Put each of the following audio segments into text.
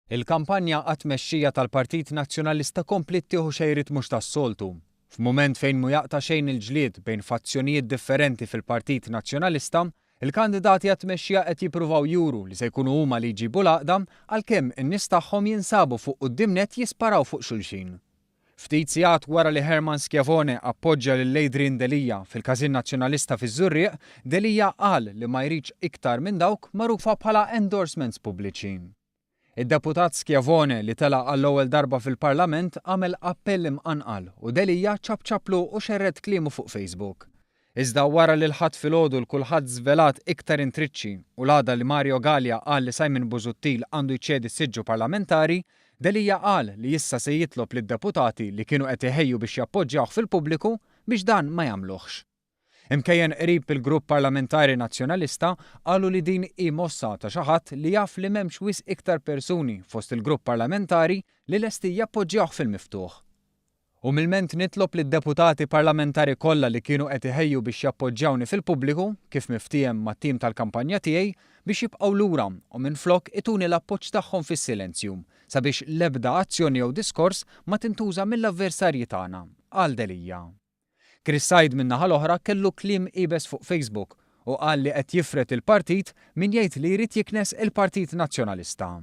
Il-kampanja għat-tmexxija tal-Partit Nazzjonalista kompliet tieħu xejriet mhux tas-soltu. F'mument fejn mhu jaqta' xejn il-ġlied bejn fazzjonijiet differenti fil-Partit Nazzjonalista, il-kandidati għat-tmexxija qed jippruvaw juru li se jkunu huma li jġibu l-għaqda għalkemm in-nies tagħhom jinsabu fuq quddiem nett jisparaw fuq xulxin. Ftit sigħat wara li Hermann Schiavone appoġġja lil Adrian Delia fil-Każin Nazzjonalista fiż-Żurrieq, Delia qal li ma jridx iktar minn dawk magħrufa bħala endorsements pubbliċi. Id-Deputat Schiavone li tela' għall-ewwel darba fil-Parlament għamel appell imqanqal u Delia ċapċaplu u xerred kliemu fuq Facebook. Iżda wara li l-Ħadd filgħodu l-Kulħadd żvelat iktar intriċċi u l-għada li Mario Galea qal li Simon Busuttil għandu jċedi s-siġġu parlamentari, Delia qal li issa se jitlob lid-deputati li kienu qed iħejju biex jappoġġjawh fil-pubbliku biex dan ma jagħmluhx. Imkejjen qrib il-grupp parlamentari Nazzjonalista qalu li din hi mossa ta' xi ħadd li jaf li m'hemmx wisq iktar persuni fost il-grupp parlamentari li lesti jappoġġjawh fil-miftuħ. Umilment nitlob lid-deputati parlamentari kollha li kienu qed iħejju biex jappoġġjawni fil-pubbliku, kif miftiehem mat-tim tal-kampanja tiegħi, biex jibqgħu lura u minflok ituni l-appoġġ tagħhom fis-silenzju, sabiex l-ebda azzjoni jew diskors ma tintuża mill-avversarji tagħna, qal Delia. Chris Said min-naħa l-oħra kellu kliem iebes fuq Facebook u qal li qed jifred il-partit min jgħid li jrid jiknes il-Partit Nazzjonalista.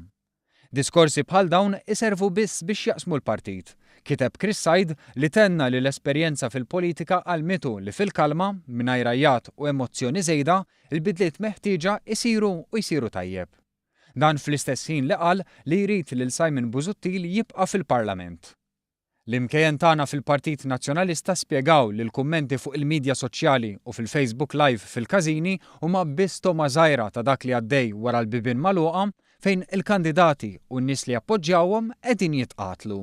Diskorsi bħal dawn iservu biss biex jaqsmu l-partit, kiteb Chris Said li tenna li l-esperjenza fil-politika għallmitu li fil-kalma, mingħajr għajjat u emozzjoni żejda, il-bidliet meħtieġa jsiru u jsiru tajjeb. Dan fl-istess ħin li qal li jrid lil Simon Busuttil jibqa' fil-Parlament. L-imkejjen tagħna fil-Partit Nazzjonalista spjegaw li l-kummenti fuq il-midja soċjali u fil-Facebook Live fil-każini huma biss togħma żgħira ta' dak li għaddej wara l-bibien magħluqa fejn il-kandidati u n-nies li jappoġġjawhom qegħdin jitqatlu.